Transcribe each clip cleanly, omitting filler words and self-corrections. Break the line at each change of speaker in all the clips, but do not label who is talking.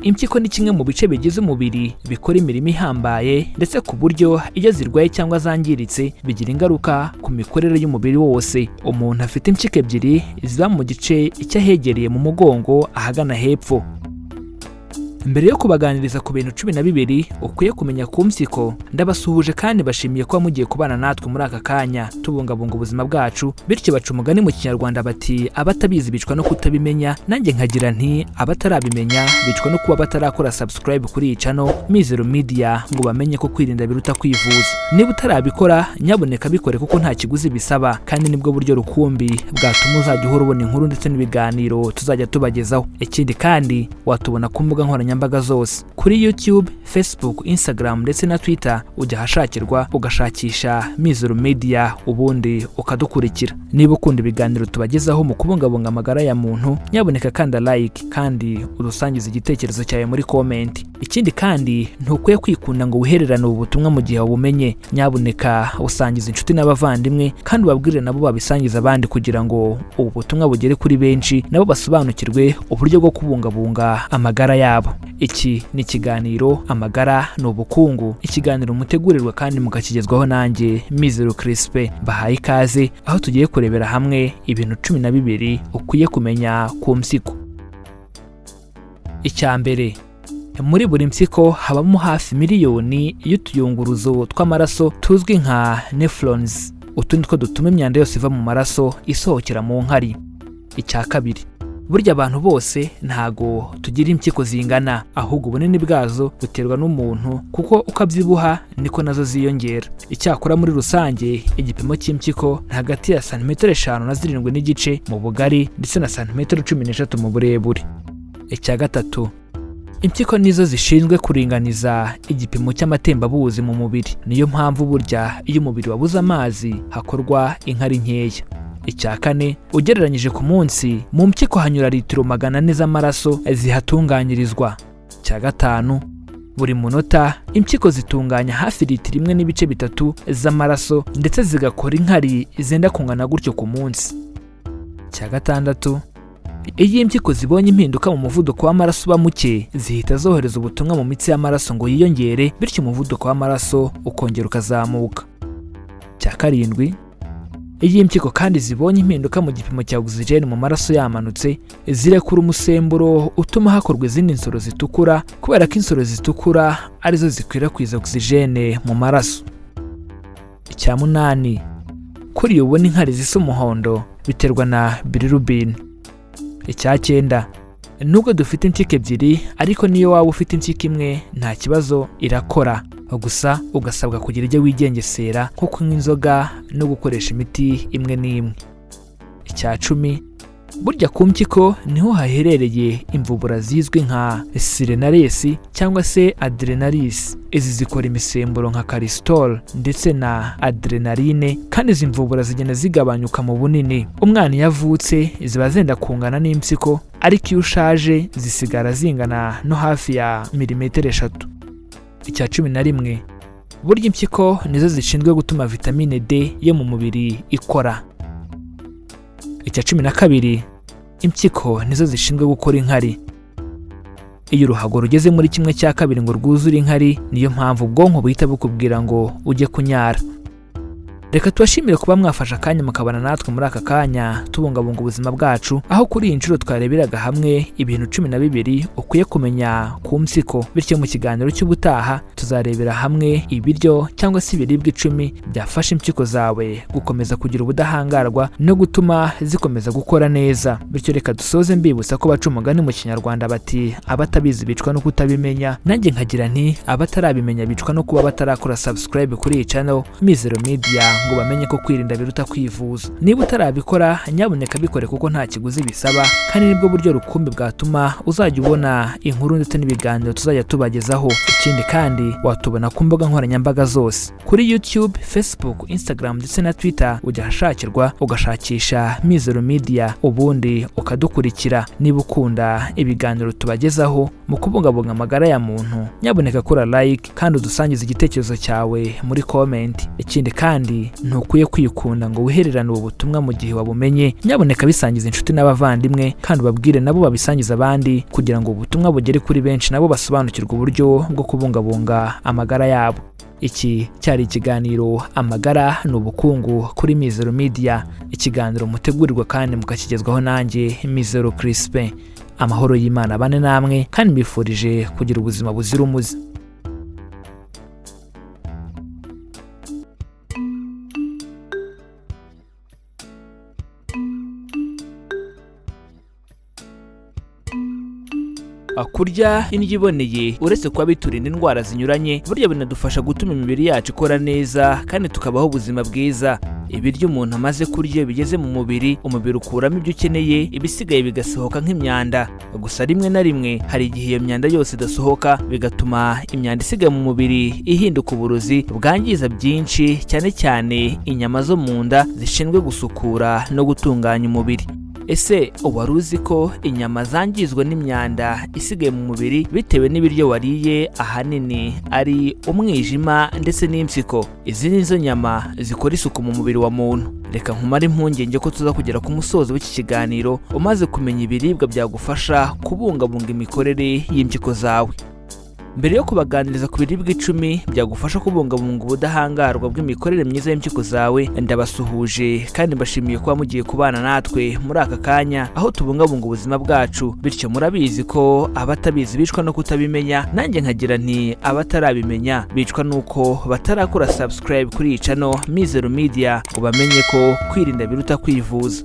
Impyiko ni kimwe mu bice bigize umubiri bikora imirimo ihambaye, ndetse ku buryo iyo zirwaye cyangwa zangiritse bigira ingaruka ku mikorere y'umubiri wose. Umuntu afite impyiko ebyiri ziba mu gice cy'ahegereye mu mugongo ahagana hepfo. Mbere yo kubaganiriza ku bintu 12 ukwiye kumenya ku mpyiko, ndabasuhuje kandi bashimiye kuba mugiye kubana natwe muri aka kanya tubungabunga ubuzima bwacu. Bityo baca umugani mu Kinyarwanda bati: "Abatabizi bicwa no kutabimenya." Nanjye nkagira nti: "Abatarabimenya bicwa no kuba batarakora subscribe kuri iyi channel Mizero Media ngo bamenye ko kwirinda biruta kwivuza." Niba utarabikora, nyabuneka bikore, kuko nta kiguzi bisaba kandi nibwo buryo rukumbi bwatuma uzajya uhora ubona inkuru ndetse n'ibiganiro tuzajya tubagezaho. Ikindi kandi, watubona ku mbuga nkoranyambaga zose, kuri YouTube, Facebook, Instagram ndetse na Twitter. Ujya ahashakirwa ugashakisha Mizero Media, ubundi ukadukurikira. Niba ukunda ibiganiro tubagezaho mu kubungabunga amagara ya muntu, nyabuneka kanda like kandi udusangize igitekerezo cyawe muri comment. Ikindi kandi, ntukwiye kwikunda ngo wihererane ubu butumwa mu gihe wabumenye. Nyabuneka usangiza inshuti n'abavandimwe, kandi ubabwire nabo babisangiza abandi, kugira ngo ubu butumwa bugere kuri benshi, nabo basobanukirwe uburyo bwo kubungabunga amagara yabo. Iki ni ikiganiro Amagara ni Ubukungu, ikiganiro mutegurirwa kandi mukakigezwaho nanjye Mizero Crispe. Bahaye ikaze aho tugiye kurebera hamwe ibintu 12 ukwiye kumenya ku mpyiko. Icya mbere, muri buri mpyiko habamo hafi miliyoni y'utuyunguruzo tw'amaraso tuzwi nka nephrons. Utu ni two dutuma imyanda yose iva mu maraso isohokera mu nkari. Icya kabiri, burya abantu bose ntago tugira impyiko zingana, ahubwo ubunini bwazo buterwa n'umuntu, kuko uko abyibuha niko nazo ziyongera. Icyakora muri rusange igipimo cy'impyiko ni hagati ya santimetero 5 na 7.5 mu bugari ndetse na santimetero 13 mu burebure. Icya gatatu, impyiko nizo zishinzwe kuringaniza igipimo cy'amatembabuzi mu mubiri. Niyo mpamvu burya iyo umubiri wabuze amazi hakorwa inkari nkeya. Icya kane, ugereranyije ku munsi mu mpyiko hanyura litiro 400 z'amaraso zihatunganyirizwa. Icya gatanu, buri munota impyiko zitunganya hafi litiro 1.3 z'amaraso, ndetse zigakora inkari zenda kungana gutyo ku munsi. Icya gatandatu, iyo impyiko zibonye impinduka mu muvuduko w'amaraso uba muke, zihita zohereza ubutumwa mu mitsi y'amaraso ngo yiyongere, bityo umuvuduko w'amaraso ukongera ukazamuka. Icya karindwi, iyo impyiko kandi zibonye impinduka mu gipimo cya ogisijeni mu maraso yamanutse, zirekura umusemburo utuma hakorwa izindi nsoro zitukura, kubera ko insoro zitukura arizo zikwirakwiza ogisijene mu maraso. Icya munani, kuri iyo ubona inkari zisa umuhondo biterwa na bilirubin. Icya cyenda, nubwo dufite impyiko ebyiri, ariko niyo waba ufite impyiko imwe nta kibazo, irakora. Gusa ugasabwa kugira ibyo wigengesera, nko kunywa inzoga no gukoresha imiti imwe n'imwe. Icya 10, burya ku mpyiko niho haherereye imvubura zizwi nka surrénales cyangwa se adrénales. Izi zikora imisemburo nka cortisol ndetse na adrénaline, kandi izi mvubura zigenda zigabanyuka mu bunini. Umwana iyo avutse ziba zenda kungana n'impyiko, ariko iyo ushaje zisigara zingana no hafi ya milimetero 3. Icya 11, burya impyiko nizo zishinzwe gutuma vitamine D yo mu mubiri ikora. Icya 12, impyiko nizo zishinzwe gukora inkari. Iyo uruhago rugeze muri ½ ngo rwuzure inkari, niyo mpamvu ubwonko buhita bukubwira ngo ujye kunyara. Reka tubashimire kuba mwafashe akanya mukabana natwe muri aka kanya tubungabunga ubuzima bwacu, aho kuri iyi nshuro twareberaga hamwe ibintu 12 ukwiye kumenya ku mpyiko. Bityo mu kiganiro cy'ubutaha tuzarebera hamwe ibiryo cyangwa se ibiribwa 10 byafasha impyiko zawe gukomeza kugira ubudahangarwa no gutuma zikomeza gukora neza. Bityo reka dusoze mbibutsa ko baca umugani mu Kinyarwanda bati: "Abatabizi bicwa no kutabimenya." Nanjye nkagira nti: "Abatarabimenya bicwa no kuba batarakora subscribe kuri iyi channel Mizero Media ngo bamenye ko kwirinda biruta kwivuza." Niba utarabikora, nyabuneka bikore, kuko nta kiguzi bisaba kandi nibwo buryo rukumbi bwatuma uzajya ubona inkuru ndetse n'ibiganiro tuzajya tubagezaho. Ikindi kandi, watubona ku mbuga nkoranyambaga zose, kuri YouTube, Facebook, Instagram ndetse na Twitter. Ujya ahashakirwa ugashakisha Mizero Media, ubundi ukadukurikira. Niba ukunda ibiganiro tubagezaho mu kubungabunga amagara ya muntu, nyabuneka kora like kandi udusangize igitekerezo cyawe muri comment. Ikindi kandi Kandi ntukwiye kwikunda ngo wihererane ubu butumwa mu gihe wabumenye. Nyaboneka bisangiza inshuti n'abavandimwe, kandi ubabwire nabo babisangiza abandi, kugira ngo ubutumwa bugere kuri benshi, nabo basobanukirwe uburyo bwo kubungabunga amagara yabo. Iki cyari ikiganiro Amagara ni Ubukungu kuri Mizero Media, ikiganiro mutegurirwa kandi mukakigezwaho nanjye Mizero Crispin. Amahoro y'Imana bane namwe, kandi mbifurije kugira ubuzima buzira umuze. Kurya indyo iboneye, uretse kuba biturinda indwara zinyuranye, burya binadufasha gutuma imibiri yacu ikora neza kandi tukabaho ubuzima bwiza. Ibiryo umuntu amaze kurya bigeze mu mubiri, umubiri ukuramo ibyo ukeneye, ibisigaye bigasohoka nk'imyanda. Gusa rimwe na rimwe hari igihe iyo myanda yose idasohoka, bigatuma imyanda isigaye mu mubiri ihinduka uburozi bwangiza byinshi, cyane cyane inyama zo mu nda zishinzwe gusukura no gutunganya umubiri. Ese wari uzi ko inyama zangizwa n'imyanda isigaye mu mubiri bitewe n'ibiryo wariye, ahanini ari umwijima ndetse n'impyiko? Izi ni zo nyama zikora isuku mu mubiri wa muntu. Reka nkumare impungenge ko tuza kugera ku musozo w'iki kiganiro umaze kumenya ibiribwa byagufasha kubungabunga imikorere y'impyiko zawe. Mbere yo kubaganiriza ku biribwa 10 byagufasha kubungabunga ubudahangarwa bw'imikorere myiza y'impyiko zawe, ndabasuhuje kandi mbashimiye kuba mugiye kubana natwe muri aka kanya aho tubungabunga ubuzima bwacu. Bityo murabizi ko abatabizi bicwa no kutabimenya, nanjye nkagira nti abatarabimenya bicwa nuko batarakora subscribe kuri iyi channel Mizero Media, ngo bamenye ko kwirinda biruta kwivuza.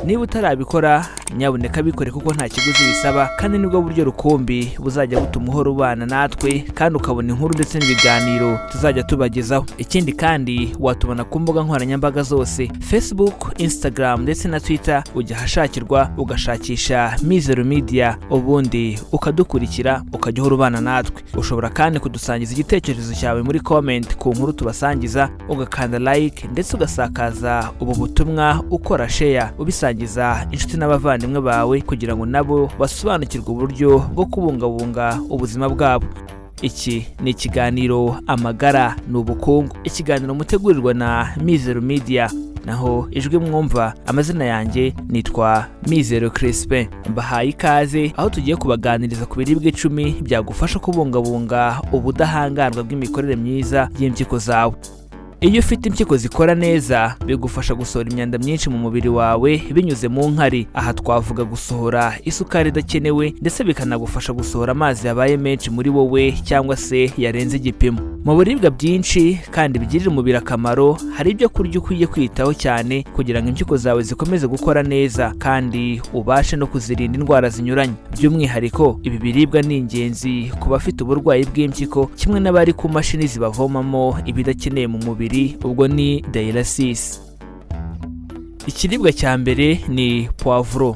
Niba utarabikora, nyabuneka bikore, kuko nta kiguzi bisaba, kandi nibwo buryo rukumbi buzajya butuma uhora ubana natwe kandi ukabona inkuru ndetse n'ibiganiro tuzajya tubagezaho. Ikindi kandi, watubona ku mbuga nkoranyambaga zose, Facebook, Instagram ndetse na Twitter. Ujya ahashakirwa ugashakisha Mizero Media, ubundi ukadukurikira, ukajya uhora ubana natwe. Ushobora kandi kudusangiza igitekerezo cyawe muri comment ku nkuru tubasangiza, ugakanda like ndetse ugasakaza ubu butumwa ukora share, ubisangiza inshuti n'abavandimwe bawe, kugira ngo nabo basobanukirwe uburyo bwo kubungabunga ubuzima bwabo. Iki ni ikiganiro Amagara ni Ubukungu, ikiganiro mutegurirwa na Mizero Media. Naho ijwi mwumva, amazina yanjye nitwa Mizero Crispin. Mbahaye ikaze aho tugiye kubaganiriza ku biribwa 10 byagufasha kubungabunga ubudahangarwa bw'imikorere myiza y'impyiko zawe. Iyo ufite impyiko zikora neza, bigufasha gusohora imyanda myinshi mu mubiri wawe binyuze mu nkari. Aha twavuga gusohora isukari idakenewe, ndetse bikanagufasha gusohora amazi yabaye menshi muri wowe cyangwa se yarenze igipimo. Mu biribwa byinshi kandi bigirira umubiri akamaro, hari ibyo kurya ukwiye kwitaho cyane kugira ngo impyiko zawe zikomeze gukora neza kandi ubashe no kuzirinda indwara zinyuranye. By'umwihariko ibi biribwa ni ingenzi ku bafite uburwayi bw'impyiko, kimwe n'abari ku mashini zibavomamo ibidakeneye mu mubiri, ubwo ni dialysis. Ikiribwa cya mbere ni poivron.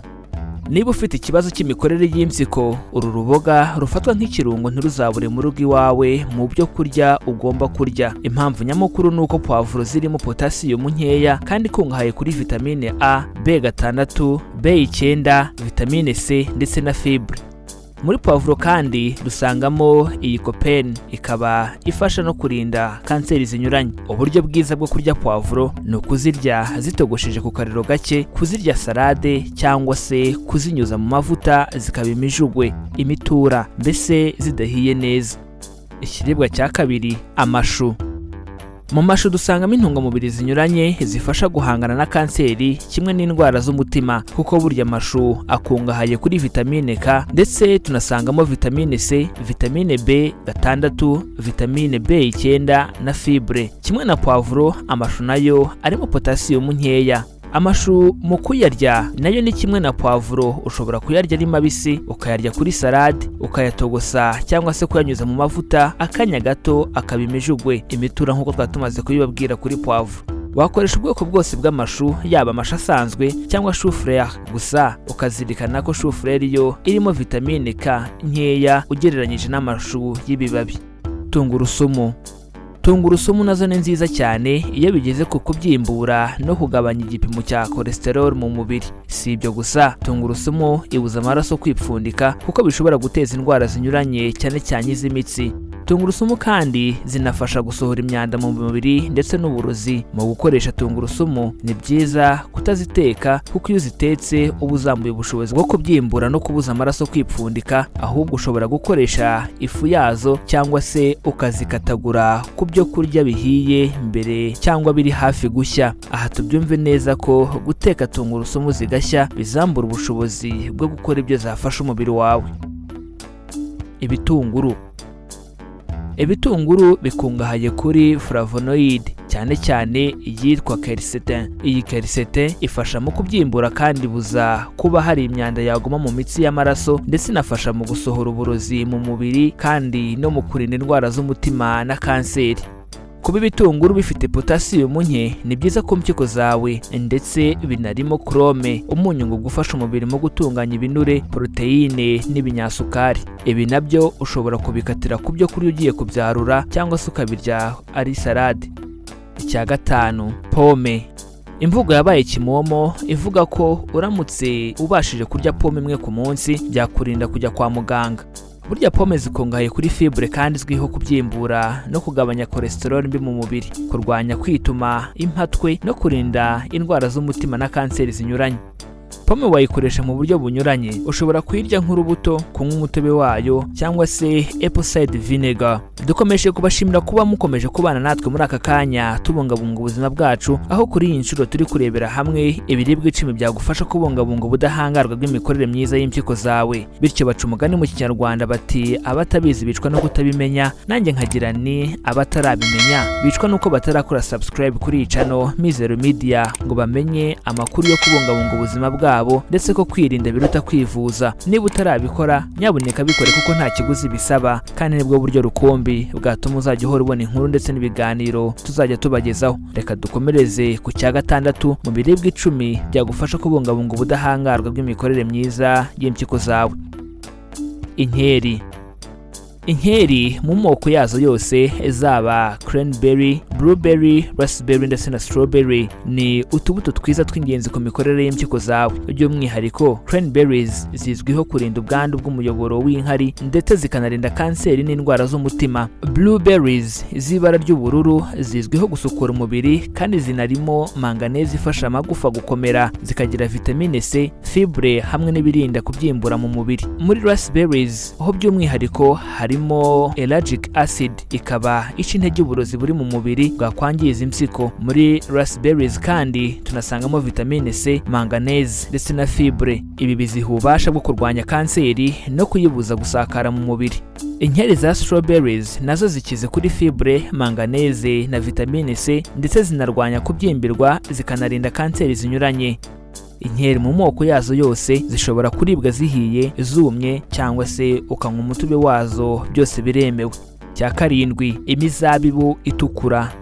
Niba ufite ikibazo cy'imikorere y'impyiko, uru ruboga rufatwa nk'ikirungo ntiruzabure mu rugo iwawe mu byo kurya ugomba kurya. Impamvu nyamukuru ni uko poivron zirimo potasiyumu nkeya kandi ikungahaye kuri vitamine A, B6, B9, vitamine C ndetse na fibre. Muri poivron kandi dusangamo iyi lycopene, ikaba ifasha no kurinda kanseri zinyuranye. Uburyo bwiza bwo kurya poivron ni ukuzirya zitogosheje ku kariro gake, kuzirya salade, cyangwa se kuzinyuza mu mavuta zikaba imijugwe, imitura, mbese zidahiye neza. Ikiribwa cya kabiri, amashu. Mu mashu dusangamo intungamubiri zinyuranye zifasha guhangana na kanseri kimwe n'indwara z'umutima, kuko burya amashu akungahaye kuri vitamine K, ndetse tunasangamo vitamine C, vitamine B6, vitamine B9 na fibre. Kimwe na poivron, amashu nayo arimo potasiyumu nkeya. Amashu mu kuyarya nayo ni kimwe na poivron, ushobora kuyarya ari mabisi, ukayarya kuri salade, ukayatogosa cyangwa se kuyanyuza mu mavuta akanya gato akaba imijugwe, imitura, nk'uko twari tumaze kubibabwira kuri poivron. Wakoresha ubwoko bwose bw'amashu, yaba amashu asanzwe cyangwa chou-fleur, gusa ukazirikana ko chou-fleur yo irimo vitamine K nkeya ugereranyije n'amashu y'ibibabi. Tungurusumu. Tungurusumu nazo ni nziza cyane iyo bigeze ku kubyimbura no kugabanya igipimo cya cholesterol mu mubiri. Si ibyo gusa, tungurusumu ibuza amaraso kwipfundika, kuko bishobora guteza indwara zinyuranye, cyane cyane iz'imitsi. Tungurusumu kandi zinafasha gusohora imyanda mu mubiri ndetse n'uburozi. Mu gukoresha tungurusumu ni byiza kutaziteka, kuko iyo uzitetse uba uzambuye ubushobozi bwo kubyimbura no kubuza amaraso kwipfundika. Ahubwo ushobora gukoresha ifu yazo cyangwa se ukazikatagura ku byo kurya bihiye mbere cyangwa biri hafi gushya. Aha tubyumve neza ko guteka tungurusumu zigashya bizambura ubushobozi bwo gukora ibyo zafasha umubiri wawe. Ibitunguru. Ibitunguru bikungahaye kuri flavonoid, cyane cyane iyitwa quercetin. Iyi quercetin ifasha mu kubyimbura kandi ibuza kuba hari imyanda yaguma mu mitsi y'amaraso, ndetse inafasha mu gusohora uburozi mu mubiri kandi no mu kurinda indwara z'umutima na kanseri. Kuba ibitunguru bifite potasiyumu nke ni byiza ku mpyiko zawe, ndetse binarimo chrome, umunyu ngo gufasha umubiri mu gutunganya ibinure, poroteyine n'ibinyasukari. Ibi nabyo ushobora kubikatira ku byo kurya ugiye kubyarura cyangwa se ukabirya ari salade. Icya gatanu, pome. Imvugo yabaye kimomo ivuga ko uramutse ubashije kurya pome imwe ku munsi byakurinda kujya kwa muganga. Burya pome zikungahaye kuri fibre kandi izwiho kubyimbura no kugabanya cholesterol mbi mu mubiri, kurwanya kwituma impatwe no kurinda indwara z'umutima na kanseri zinyuranye. Pome wayikoresha mu buryo bunyuranye: ushobora kuyirya nk'urubuto, kunywa umutobe wayo cyangwa se apple cider vinegar. Dukomeje kubashimira kuba mukomeje kubana natwe muri aka kanya tubungabunga ubuzima bwacu, aho kuri iyi nshuro turi kurebera hamwe ibiribwa 10 byagufasha kubungabunga ubudahangarwa bw'imikorere myiza y'impyiko zawe. Bityo baca umugani mu Kinyarwanda bati: "Abatabizi bicwa no kutabimenya." Nanjye nkagira ni: "Abatarabimenya bicwa nuko batarakora subscribe kuri iyi channel Mizero Media ngo bamenye amakuru yo kubungabunga ubuzima bwabo, ndetse ko kwirinda biruta kwivuza." Niba utarabikora, nyabuneka bikore, kuko nta kiguzi bisaba kandi nibwo buryo rukumbi bwatuma uzajya uhora ubona inkuru ndetse n'ibiganiro tuzajya tubagezaho. Reka dukomereze ku cya gatandatu mu biribwa 10 byagufasha kubungabunga ubudahangarwa bw'imikorere myiza y'impyiko zawe: inkeri. Inkeri mu moko yazo yose, zaba cranberry, blueberry, raspberry ndetse na strawberry, ni utubuto twiza tw'ingenzi ku mikorere y'impyiko zawe. By'umwihariko cranberries zizwiho kurinda ubwandu bw'umuyoboro w'inkari, ndetse zikanarinda kanseri n'indwara z'umutima. Blueberries z'ibara ry'ubururu zizwiho gusukura umubiri kandi zinarimo manganese ifasha amagufa gukomera, zikagira vitamine C, fibre hamwe n'ibirinda kubyimbura mu mubiri. Muri raspberries ho by'umwihariko harimo ellagic acid, ikaba ica intege uburozi buri mu mubiri bwakwangiza impyiko. Muri raspberries kandi tunasangamo vitamine C, manganese ndetse na fibre. Ibi biziha ububasha bwo kurwanya kanseri no kuyibuza gusakara mu mubiri. Inkeri za strawberries nazo zikize kuri fibre, manganese na vitamine C, ndetse zinarwanya kubyimbirwa, zikanarinda kanseri zinyuranye. Inkeri mu moko yazo yose zishobora kuribwa zihiye, zumye cyangwa se ukanywa umutobe wazo, byose biremewe. Cya karindwi, imizabibu itukura.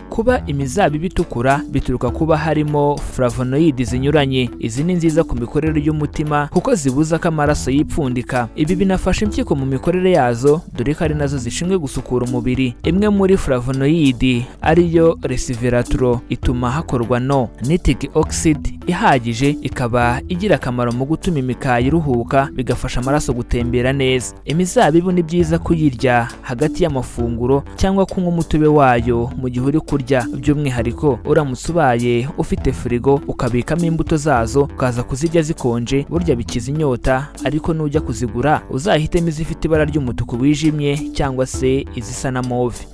Kuba imizabibu itukura bituruka kuba harimo flavonoid zinyuranye. Izi ni nziza ku mikorere y'umutima kuko zibuza ko amaraso yipfundika. Ibi binafasha impyiko mu mikorere yazo, dore ko ari nazo zishinzwe gusukura umubiri. Imwe muri flavonoid, ariyo resveratrol, ituma hakorwa no nitric oxide ihagije, ikaba igira akamaro mu gutuma imikaya iruhuka, bigafasha amaraso gutembera neza. Imizabibu ni byiza kuyirya hagati y'amafunguro cyangwa kunywa umutobe wayo mu gihe uri kurya. By'umwihariko uramutse ubaye ufite firigo ukabikamo imbuto zazo, ukaza kuzirya zikonje, burya bikiza inyota. Ariko nujya kuzigura uzahitemo izifite ibara ry'umutuku wijimye cyangwa se izisa na mauve.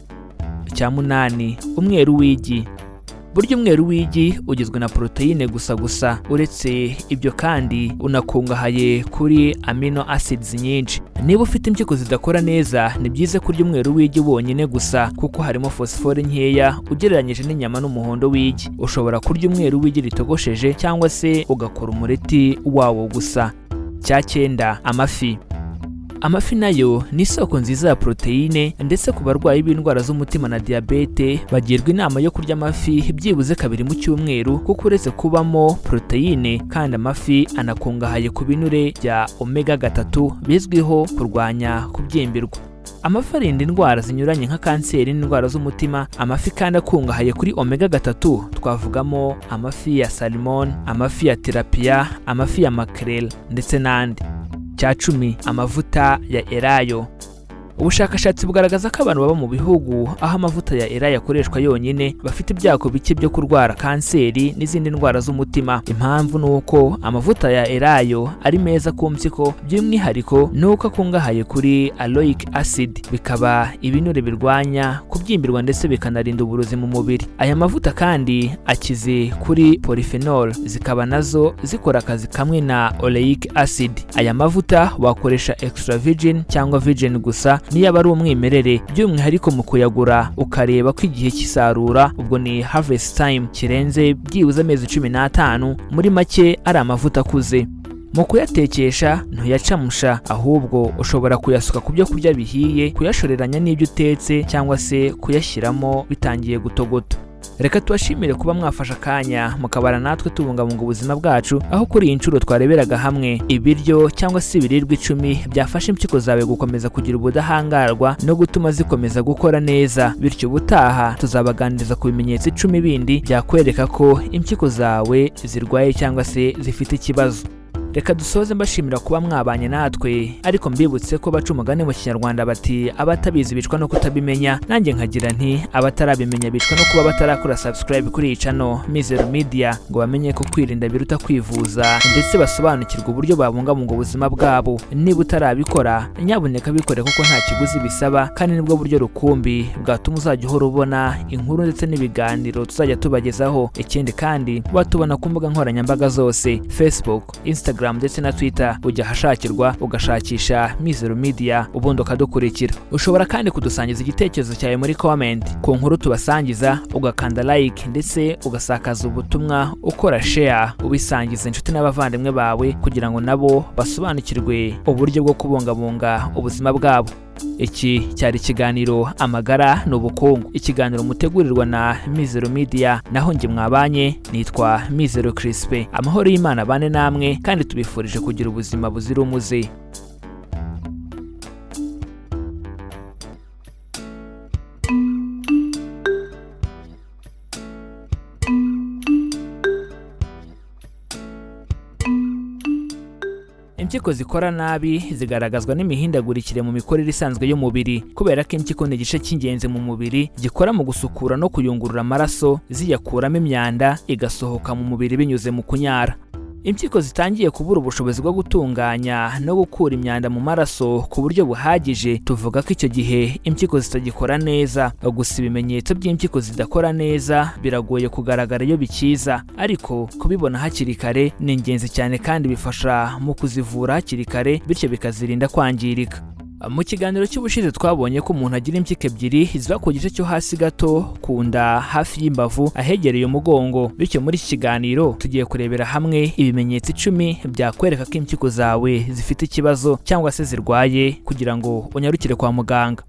Icya munani, umweru w'igi. Burya umweru w'igi ugizwe na poroteyine gusa gusa. Uretse ibyo kandi unakungahaye kuri amino acids nyinshi. Niba ufite impyiko zidakora neza, ni byiza kurya umweru w'igi wonyine gusa, kuko harimo fosifore nkeya ugereranyije n'inyama n'umuhondo w'igi. Ushobora kurya umweru w'igi ritogosheje cyangwa se ugakora umureti wawo gusa. Cya cyenda, amafi. Amafi nayo ni isoko nziza ya poroteyine, ndetse ku barwayi b'indwara z'umutima na diyabete bagirwa inama yo kurya amafi byibuze kabiri mu cyumweru, kuko uretse kubamo poroteyine kandi amafi anakungahaye ku binure bya omega 3 bizwiho kurwanya kubyimbirwa. Amafi arinda indwara zinyuranye nka kanseri n'indwara z'umutima. Amafi kandi akungahaye kuri omega 3 twavugamo amafi ya salmon, amafi ya tilapia, amafi ya mackerel ndetse n'andi. Cya 10, amavuta ya elayo. Ubushakashatsi bugaragaza ko abantu baba mu bihugu aho amavuta ya elayo akoreshwa yonyine bafite ibyago bike byo kurwara kanseri n'izindi ndwara z'umutima. Impamvu ni uko amavuta ya elayo ari meza ku mpyiko, by'umwihariko ni uko akungahaye kuri oleic acid, bikaba ibinure birwanya kubyimbirwa ndetse bikanarinda uburozi mu mubiri. Aya mavuta kandi akize kuri polyphenol, zikaba nazo zikora akazi kamwe na oleic acid. Aya mavuta wakoresha extra virgin cyangwa virgin gusa niyo aba ari umwimerere, by'umwihariko mu kuyagura ukareba ko igihe cy'isarura, ubwo ni harvest time, kirenze byibuze amezi 15, muri make ari amavuta akuze. Mu kuyatekesha ntuyacamusha, ahubwo ushobora kuyasuka ku byo kurya bihiye, kuyashoreranya n'ibyo utetse cyangwa se kuyashyiramo bitangiye gutogota. Reka tubashimire kuba mwafashe akanya mukabara natwe tubungabunga ubuzima bwacu, aho kuri iyi nshuro twareberaga hamwe ibiryo cyangwa se ibiribwa 10 byafasha impyiko zawe gukomeza kugira ubudahangarwa no gutuma zikomeza gukora neza. Bityo ubutaha tuzabaganiriza ku bimenyetso 10 bindi byakwereka ko impyiko zawe zirwaye cyangwa se zifite ikibazo. Reka dusoze mbashimira kuba mwabanye natwe, ariko mbibutse ko baca umugani mu Kinyarwanda bati abatabizi bicwa no kutabimenya. Nanjye nkagira nti abatarabimenya bicwa no kuba batarakora subscribe kuri iyi channel Mizero Media, ngo bamenye ko kwirinda biruta kwivuza, ndetse basobanukirwe uburyo babungabunga ubuzima bwabo. Niba utarabikora, nyabuneka bikore kuko nta kiguzi bisaba, kandi nibwo buryo rukumbi bwatuma uzajya uhora ubona inkuru ndetse n'ibiganiro tuzajya tubagezaho. Ikindi kandi watubona ku mbuga nkoranyambaga zose, Facebook, Instagram ndetse na Twitter. Ujya ahashakirwa ugashakisha Mizero Media, ubundi ukadukurikira. Ushobora kandi kudusangiza igitekerezo cyawe muri comment ku nkuru tubasangiza, ugakanda like ndetse ugasakaza ubutumwa ukora share, ubisangiza inshuti n'abavandimwe bawe kugira ngo nabo basobanukirwe uburyo bwo kubungabunga ubuzima bwabo. Iki cyari ikiganiro Amagara ni Ubukungu, ikiganiro mutegurirwa na Mizero Media, naho njye mwabanye nitwa Mizero Crispe. Amahoro y'Imana bane namwe, kandi tubifurije kugira ubuzima buzira umuze. Impyiko zikora nabi zigaragazwa n'imihindagurikire mu mikorere isanzwe y'umubiri. Kubera ko impyiko ni igice cy'ingenzi mu mubiri gikora mu gusukura no kuyungurura amaraso, ziyakuramo imyanda igasohoka mu mubiri binyuze mu kunyara. Impyiko zitangiye kubura ubushobozi bwo gutunganya no gukura imyanda mu maraso ku buryo buhagije, tuvuga ko icyo gihe impyiko zitagikora neza. Gusa ibimenyetso by'impyiko zidakora neza biragoye kugaragara iyo bikiza, ariko kubibona hakiri kare ni ingenzi cyane kandi bifasha mu kuzivura hakiri kare, bityo bikazirinda kwangirika. Mu kiganiro cy'ubushize twabonye ko umuntu agira impyiko ebyiri ziba ku gice cyo hasi gato ku nda, hafi y'imbavu, ahegereye umugongo. Bityo muri iki kiganiro tugiye kurebera hamwe ibimenyetso 10 byakwereka ko impyiko zawe zifite ikibazo cyangwa se zirwaye, kugira ngo unyarukire kwa muganga.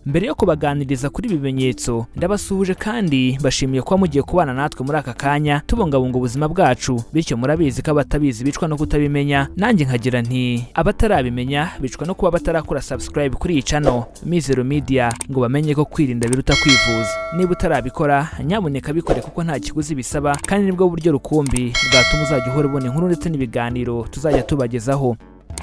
Mbere yo kubaganiriza kuri ibi bimenyetso, ndabasuhuje kandi bashimiye kuba mugiye kubana natwe muri aka kanya tubungabunga ubuzima bwacu. Bityo murabizi ko abatabizi bicwa no kutabimenya, nanjye nkagira nti abatarabimenya bicwa no kuba batarakora subscribe kuri iyi channel Mizero Media, ngo bamenye ko kwirinda biruta kwivuza. Niba utarabikora, nyabuneka bikore kuko nta kiguzi bisaba, kandi nibwo buryo rukumbi bwatuma uzajya uhora ubona inkuru ndetse n'ibiganiro tuzajya tubagezaho.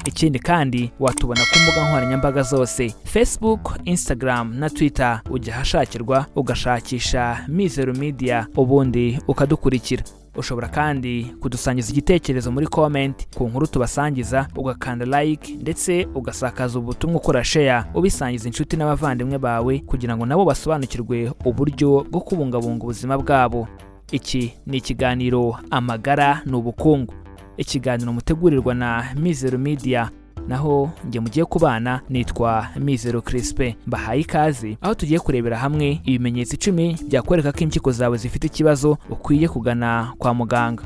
Ikindi kandi watubona ku mbuga nkoranyambaga zose, Facebook, Instagram na Twitter. Ujya ahashakirwa ugashakisha Mizero Media, ubundi ukadukurikira. Ushobora kandi kudusangiza igitekerezo muri comment ku nkuru tubasangiza, ugakanda like ndetse ugasakaza ubutumwa ukora share, ubisangiza inshuti n'abavandimwe bawe kugira ngo nabo basobanukirwe uburyo bwo kubungabunga ubuzima bwabo. Iki ni ikiganiro Amagara ni Ubukungu, ikiganiro mutegurirwa na Mizero Media, naho njye mugiye kubana nitwa Mizero Crispe. Mbahaye ikaze aho tugiye kurebera hamwe ibimenyetso 10 byakwereka ko impyiko zawe zifite ikibazo, ukwiye kugana kwa muganga.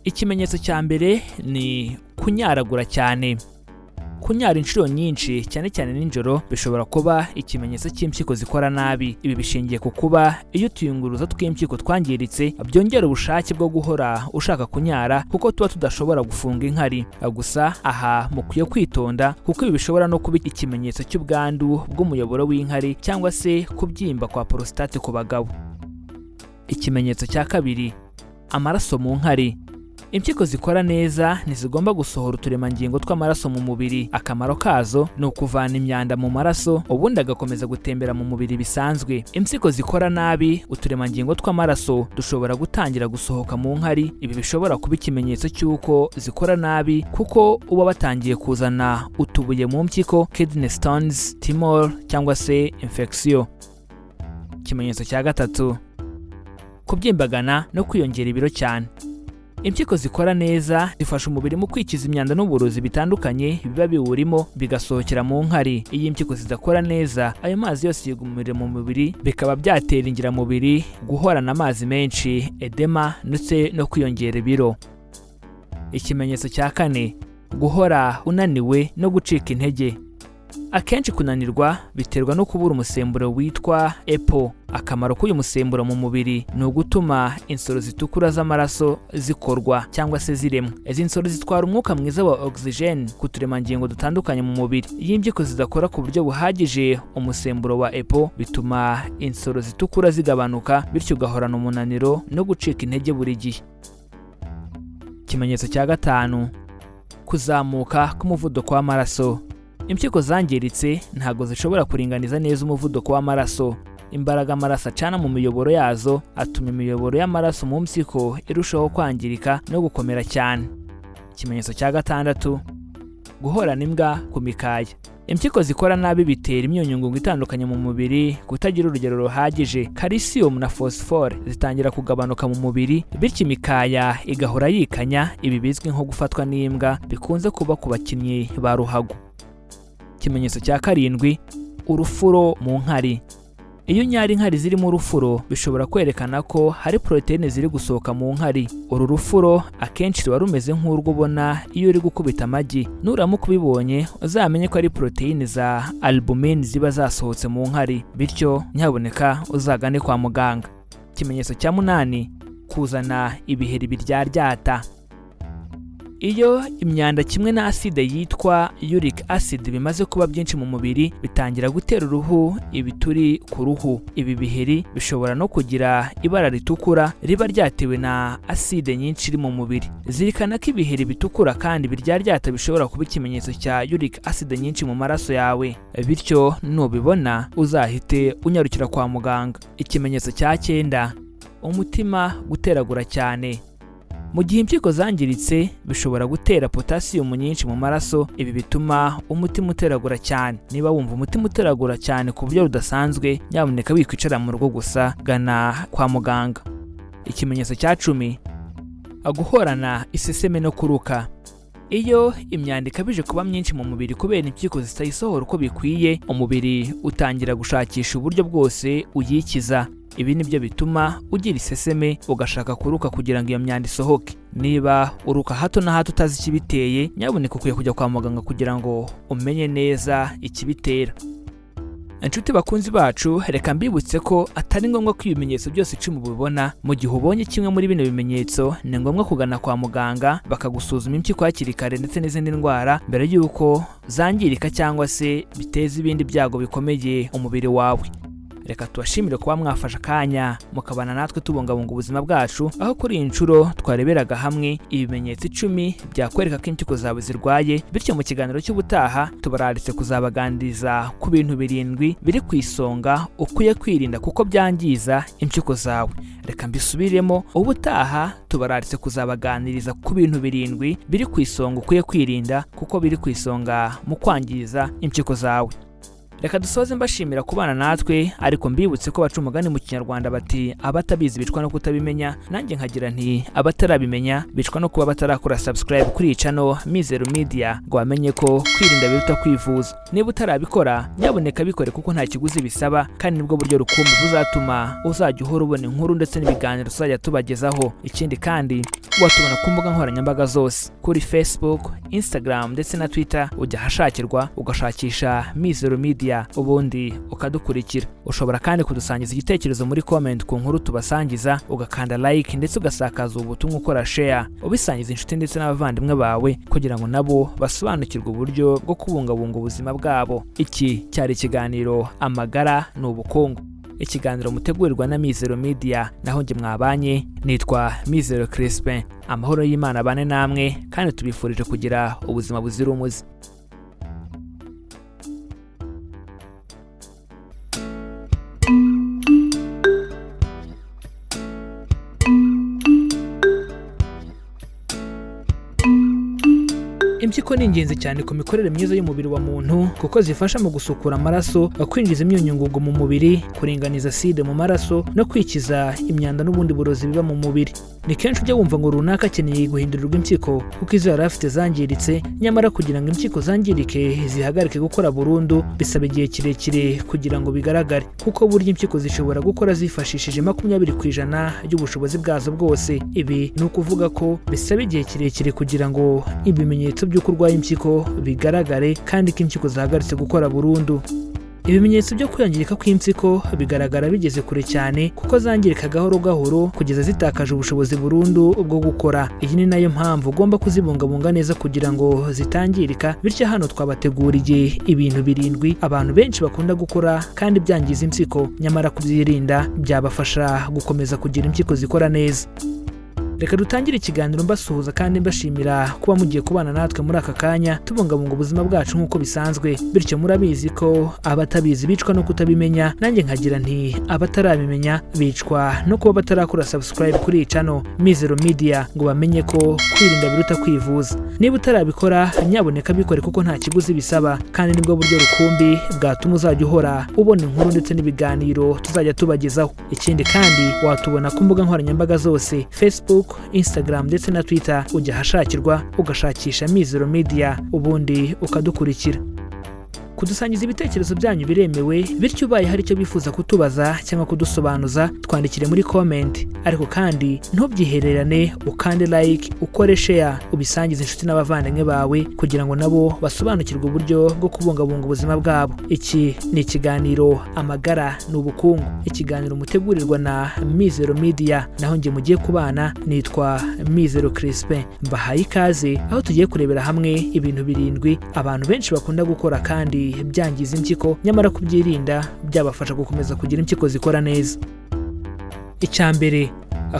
Ikimenyetso cya mbere ni kunyaragura cyane. Kunyara inshuro nyinshi, cyane cyane nijoro, bishobora kuba ikimenyetso cy'impyiko zikora nabi. Ibi bishingiye ku kuba iyo utuyunguruzo tw'impyiko twangiritse, byongera ubushake bwo guhora ushaka kunyara, kuko tuba tudashobora gufunga inkari. Gusa aha mukwiye kwitonda, kuko ibi bishobora no kuba ikimenyetso cy'ubwandu bw'umuyoboro w'inkari cyangwa se kubyimba kwa porositate ku bagabo. Ikimenyetso cya kabiri, amaraso mu nkari. Impyiko zikora neza ntizigomba gusohora uturemangingo tw'amaraso mu mubiri. Akamaro kazo ni ukuvana imyanda mu maraso, ubundi agakomeza gutembera mu mubiri bisanzwe. Impyiko zikora nabi, uturemangingo tw'amaraso dushobora gutangira gusohoka mu nkari. Ibi bishobora kuba ikimenyetso cy'uko zikora nabi, kuko uba watangiye kuzana utubuye mu mpyiko, kidney stones, tumor cyangwa se infection. Ikimenyetso cya gatatu: kubyimbagana no kwiyongera ibiro cyane. Impyiko zikora neza zifasha umubiri mu kwikiza imyanda n'uburozi bitandukanye biba biwurimo, bigasohokera mu nkari. Iyo impyiko zidakora neza, ayo mazi yose yigumira mu mubiri, bikaba byatera ingiramubiri guhorana amazi menshi, edema, ndetse no kwiyongera ibiro. Ikimenyetso cya kane: guhora unaniwe no gucika intege. Akenshi kunanirwa biterwa no kubura umusemburo witwa EPO. Akamaro k'uyu musemburo mu mubiri ni ugutuma insoro zitukura z'amaraso zikorwa cyangwa se ziremwa. Izi nsoro zitwara umwuka mwiza wa oxygen ku turemangingo dutandukanye mu mubiri. Iyo impyiko zidakora ku buryo buhagije umusemburo wa EPO, bituma insoro zitukura zigabanuka, bityo ugahorana umunaniro no gucika intege buri gihe. Ikimenyetso cya gatanu: kuzamuka k'umuvuduko w'amaraso. Impyiko zangiritse ntabwo zishobora kuringaniza neza umuvuduko w'amaraso. Imbaraga amaraso acana mu miyoboro yazo atuma imiyoboro y'amaraso mu mpyiko irushaho kwangirika no gukomera cyane. Ikimenyetso cya gatandatu: guhorana imbwa ku mikaya. Impyiko zikora nabi bitera imyunyungugu itandukanye mu mubiri kutagira urugero ruhagije. Calcium na phosphore zitangira kugabanuka mu mubiri, bityo imikaya igahora yikanya. Ibi bizwi nko gufatwa n'imbwa, bikunze kuba ku bakinnyi ba ruhago. Ikimenyetso cya karindwi: urufuro mu nkari. Iyo unyara inkari zirimo urufuro, bishobora kwerekana ko hari poroteyine ziri gusohoka mu nkari. Uru rufuro akenshi ruba rumeze nk'urwo ubona iyo uri gukubita amagi. Nuramuka ubibonye, uzamenye ko ari poroteyine za albumin ziba zasohotse mu nkari, bityo nyabuneka uzagane kwa muganga. Ikimenyetso cya munani: kuzana ibiheri biryaryata. Iyo imyanda kimwe na aside yitwa uric acid bimaze kuba byinshi mu mubiri, bitangira gutera uruhu ibituri ku ruhu. Ibi biheri bishobora no kugira ibara ritukura riba ryatewe na aside nyinshi iri mu mubiri. Zirikana ko ibiheri bitukura kandi biryaryata bishobora kuba ikimenyetso cya uric acid nyinshi mu maraso yawe, bityo nubibona uzahite unyarukira kwa muganga. Ikimenyetso cya cyenda: umutima guteragura cyane. Mu gihe impyiko zangiritse, bishobora gutera potasiyumu nyinshi mu maraso. Ibi bituma umutima uteragura cyane. Niba wumva umutima uteragura cyane ku buryo budasanzwe, nyamuneka wikwicara mu rugo gusa, gana kwa muganga. Ikimenyetso cya 10: guhorana iseseme no kuruka. Iyo imyanda ikabije kuba myinshi mu mubiri kubera impyiko zitayisohora uko bikwiye, umubiri utangira gushakisha uburyo bwose uyikiza. Ibi nibyo bituma ugira iseseme, ugashaka kuruka kugira ngo iyo myanda isohoke. Niba uruka hato na hato utazi ikibiteye, nyabuneka ukwiye kujya kwa muganga kugira ngo umenye neza ikibitera. Inshuti bakunzi bacu, reka mbibutse ko atari ngombwa ko ibimenyetso byose 10 ubibona. Mu gihe ubonye kimwe muri bino bimenyetso, ni ngombwa kugana kwa muganga bakagusuzuma impyiko hakiri kare ndetse n'izindi ndwara, mbere y'uko zangirika cyangwa se biteza ibindi byago bikomeye umubiri wawe. Reka tubashimire kuba mwafashe akanya mukabana natwe tubungabunga ubuzima bwacu, aho kuri iyi nshuro twareberaga hamwe ibimenyetso 10 byakwereka ko impyiko zawe zirwaye. Bityo mu kiganiro cy'ubutaha tubararitse kuzabaganiriza ku bintu birindwi biri ku isonga ukwiye kwirinda kuko byangiza impyiko zawe. Reka mbisubiremo: ubutaha tubararitse kuzabaganiriza ku bintu birindwi biri ku isonga ukwiye kwirinda kuko biri ku isonga mu kwangiza impyiko zawe. Reka dusoze mbashimira kubana natwe, ariko mbibutse ko baca umugani mu Kinyarwanda bati: "Abatabizi bicwa no kutabimenya." Nanjye nkagira nti: "Abatarabimenya bicwa no kuba batarakora subscribe kuri iyi channel Mizero Media, ngo bamenye ko kwirinda biruta kwivuza." Niba utarabikora, nyabuneka bikore, kuko nta kiguzi bisaba, kandi nibwo buryo rukumbi buzatuma uzajya uhora ubona inkuru ndetse n'ibiganiro tuzajya tubagezaho. Ikindi kandi, watubona ku mbuga nkoranyambaga zose, kuri Facebook, Instagram ndetse na Twitter. Ujya ahashakirwa ugashakisha Mizero Media, ubundi ukadukurikira. Ushobora kandi kudusangiza igitekerezo muri comment ku nkuru tubasangiza, ugakanda like, ndetse ugasakaza ubu butumwa ukora share, ubisangiza inshuti ndetse n'abavandimwe bawe, kugira ngo nabo basobanukirwe uburyo bwo kubungabunga ubuzima bwabo. Iki cyari ikiganiro Amagara ni Ubukungu. Ikiganiro mutegurirwa na Mizero Media, naho njye mwabanye nitwa Mizero Crispin. Amahoro y'Imana abane namwe, kandi tubifurije kugira ubuzima buzira umuze. Impyiko ni ingenzi cyane ku mikorere myiza y'umubiri wa muntu, kuko zifasha mu gusukura amaraso, kwinjiza imyunyungugu mu mubiri, kuringaniza acide mu maraso no kwikiza imyanda n'ubundi burozi biba mu mubiri. Ni kenshi ujya wumva ngo runaka akeneye guhindurirwa impyiko kuko izo yari afite zangiritse, nyamara kugira ngo impyiko zangirike zihagarike gukora burundu bisaba igihe kirekire kugira ngo bigaragare, kuko burya impyiko zishobora gukora zifashishije 20% y'ubushobozi bwazo bwose. Ibi ni ukuvuga ko bisaba igihe kirekire kugira ngo ibimenyetso by'uko urwaye impyiko bigaragare kandi ko impyiko zahagaritse gukora burundu. Ibimenyetso byo kwiyangirika kw'impyiko bigaragara bigeze kure cyane, kuko zangirika gahoro gahoro kugeza zitakaje ubushobozi burundu bwo gukora. Iyi ni nayo mpamvu ugomba kuzibungabunga neza kugira ngo zitangirika. Bityo hano twabateguriye ibintu 7 abantu benshi bakunda gukora kandi byangiza impyiko, nyamara kubyirinda byabafasha gukomeza kugira impyiko zikora neza. Reka dutangire ikiganiro mbasuhuza kandi mbashimira kuba mugiye kubana natwe muri aka kanya tubungabunga ubuzima bwacu nk'uko bisanzwe. Bityo murabizi ko abatabizi bicwa no kutabimenya, nanjye nkagira nti abatarabimenya bicwa no kuba batarakora subscribe kuri iyi channel Mizero Media ngo bamenye ko kwirinda biruta kwivuza. Niba utarabikora nyaboneka bikore, kuko nta kiguzi bisaba, kandi nibwo buryo rukumbi bwatuma uzajya uhora ubona inkuru ndetse n'ibiganiro tuzajya tubagezaho. Ikindi kandi watubona ku mbuga nkoranyambaga zose, Facebook, Instagram ndetse na Twitter. Ujya ahashakirwa ugashakisha Mizero Media ubundi ukadukurikira. Kudusangiza ibitekerezo byanyu biremewe, bityo ubaye hari icyo bifuza kutubaza cyangwa kudusobanuza twandikire muri comment. Ariko kandi ntubyihererane, ukande like, ukore share, ubisangize inshuti n'abavandimwe bawe kugira ngo nabo basobanukirwe uburyo bwo kubungabunga ubuzima bwabo. Iki ni ikiganiro Amagara ni Ubukungu, ikiganiro mutegurirwa na Mizero Media, naho njye mugiye kubana nitwa Mizero Crispin. Mbahaye ikaze aho tugiye kurebera hamwe ibintu 7 abantu benshi bakunda gukora kandi byangiza impyiko, nyamara kubyirinda byabafasha gukomeza kugira impyiko zikora neza. Icya mbere,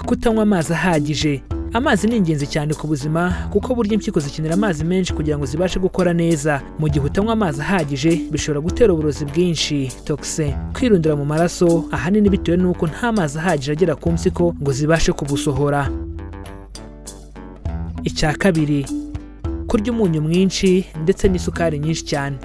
kutanywa amazi ahagije. Amazi ni ingenzi cyane ku buzima, kuko burya impyiko zikenera amazi menshi kugira ngo zibashe gukora neza. Mu gihe utanywa amazi ahagije bishobora gutera uburozi bwinshi, toxin, kwirundira mu maraso, ahanini bitewe n'uko nta mazi ahagije agera ku mpyiko ngo zibashe kubusohora. Icya kabiri, kurya umunyu mwinshi ndetse n'isukari nyinshi cyane.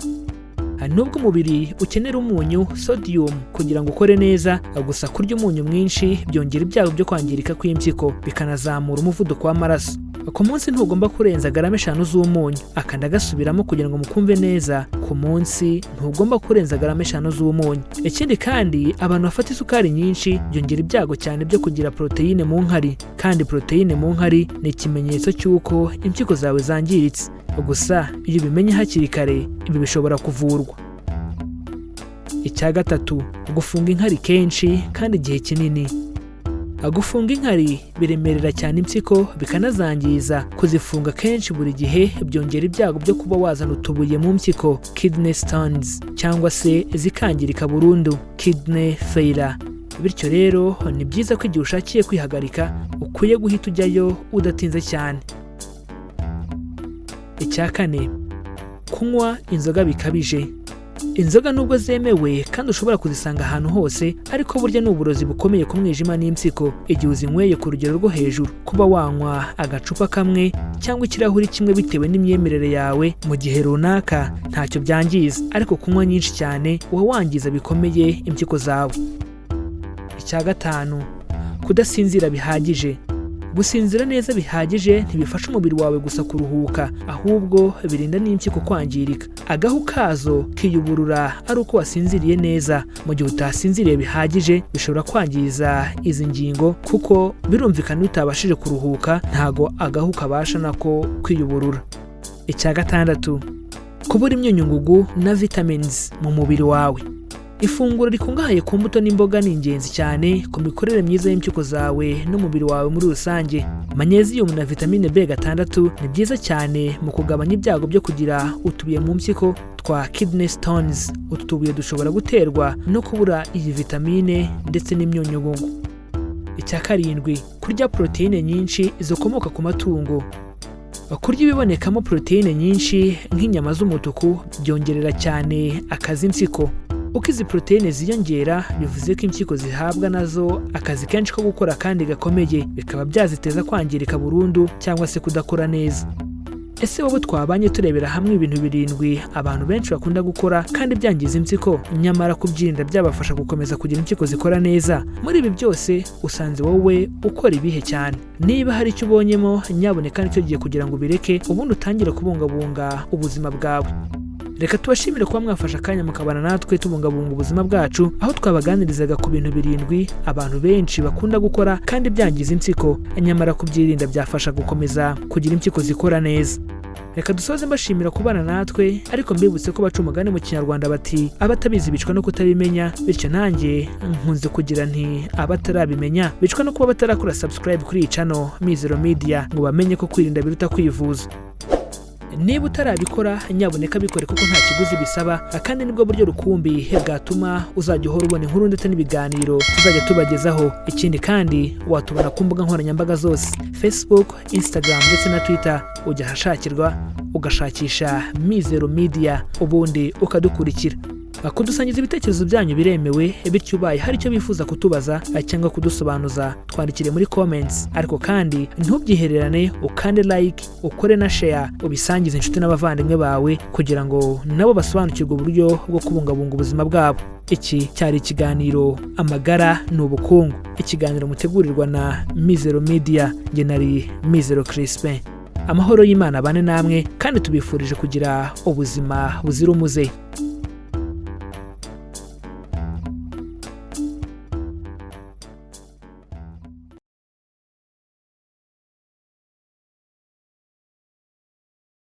Nubwo umubiri ukenera umunyu sodium kugira ngo ukore neza, gusa kurya umunyu mwinshi byongera ibyago byo kwangirika kw'impyiko, bikanazamura umuvuduko w'amaraso. Ku munsi ntugomba kurenza garama 5 z'umunyu. Akanda gasubiramo kugira ngo mukumve neza, ku munsi ntugomba kurenza garama 5 z'umunyu. Ikindi kandi abantu bafata isukari nyinshi byongera ibyago cyane byo kugira poroteyine mu nkari, kandi poroteyine mu nkari ni ikimenyetso cy'uko impyiko zawe zangiritse. Gusa iyo ubimenye hakiri kare ibi bishobora kuvurwa. Icya gatatu, gufunga inkari kenshi kandi igihe kinini. Gufunga inkari biremerera cyane impyiko bikanazangiza. Kuzifunga kenshi buri gihe byongera ibyago byo kuba wazana utubuye mu mpyiko, kidney stones, cyangwa se zikangirika burundu, kidney failure. Bityo rero ni byiza ko igihe ushakiye kwihagarika ukwiye guhita ujyayo udatinze cyane. Icya kane, kunywa inzoga bikabije. Inzoga nubwo zemewe kandi ushobora kuzisanga ahantu hose, ariko burya ni uburozi bukomeye ku mwijima n'impyiko igihe uzinyweye ku rugero rwo hejuru. Kuba wanywa agacupa kamwe cyangwa ikirahuri kimwe bitewe n'imyemerere yawe mu gihe runaka ntacyo byangiza, ariko kunywa nyinshi cyane uba wangiza bikomeye impyiko zawe. Icya gatanu, kudasinzira bihagije. Gusinzira neza bihagije ntibifasha umubiri wawe gusa kuruhuka, ahubwo birinda n'impyiko kwangirika. Agahu kazo kiyuburura ari uko wasinziriye neza. Mu gihe utasinziriye bihagije bishobora kwangiza izi ngingo, kuko birumvikana iyo utabashije kuruhuka ntago agahu kabasha nako kwiyuburura. Icya gatandatu, kubura imyunyungugu na vitamins mu mubiri wawe. Ifunguro rikungahaye ku mbuto n'imboga ni ingenzi cyane ku mikorere myiza y'impyiko zawe n'umubiri wawe muri rusange. Magnesium na vitamine B6 ni byiza cyane mu kugabanya ibyago byo kugira utubuye mu mpyiko twa kidney stones. Utu tubuye dushobora guterwa no kubura iyi vitamine ndetse n'imyunyungugu. Icya karindwi, kurya poroteyine nyinshi zikomoka ku matungo. Kurya ibibonekamo poroteyine nyinshi nk'inyama z'umutuku byongerera cyane akazi impyiko. Uko izi poroteyine ziyongera, bivuze ko impyiko zihabwa nazo akazi kenshi ko gukora kandi gakomeye, bikaba byaziteza kwangirika burundu cyangwa se kudakora neza. Ese wowe twabanye turebera hamwe ibintu birindwi abantu benshi bakunda gukora kandi byangiza impyiko, nyamara kubyirinda byabafasha gukomeza kugira impyiko zikora neza, muri ibi byose usanze wowe ukora ibihe cyane? Niba hari icyo ubonyemo, nyabuneka nicyo gihe kugira ngo ubireke, ubundi utangire kubungabunga ubuzima bwawe. Reka tubashimire kuba mwafashe akanya mukabana natwe tubungabunga ubuzima bwacu, aho twabaganirizaga ku bintu birindwi abantu benshi bakunda gukora kandi byangiza impyiko, nyamara kubyirinda byafasha gukomeza kugira impyiko zikora neza. Reka dusoze mbashimira kubana natwe, ariko mbibutse ko baca umugani mu Kinyarwanda bati: "Abatabizi bicwa no kutabimenya." Bityo nanjye nkunze kugira nti: "Abatarabimenya bicwa no kuba batarakora subscribe kuri iyi channel Mizero Media, ngo bamenye ko kwirinda biruta kwivuza." Niba utarabikora, nyabuneka bikore, kuko nta kiguzi bisaba, kandi nibwo buryo rukumbi bwatuma uzajya uhora ubona inkuru ndetse n'ibiganiro tuzajya tubagezaho. Ikindi kandi, watubona ku mbuga nkoranyambaga zose: Facebook, Instagram ndetse na Twitter. Ujya ahashakirwa ugashakisha Mizero Media, ubundi ukadukurikira. Kudusangiza ibitekerezo byanyu biremewe, bityo ubaye hari icyo bifuza kutubaza cyangwa kudusobanuza, twandikire muri comments. Ariko kandi ntubyihererane, ukande like, ukore na share, ubisangize inshuti n'abavandimwe bawe kugira ngo nabo basobanukirwe uburyo bwo kubungabunga ubuzima bwabo. Iki cyari ikiganiro Amagara ni Ubukungu, ikiganiro mutegurirwa na Mizero Media. Njye nari Mizero Crispin. Amahoro y'Imana abane namwe, kandi tubifurije kugira ubuzima buzira umuze.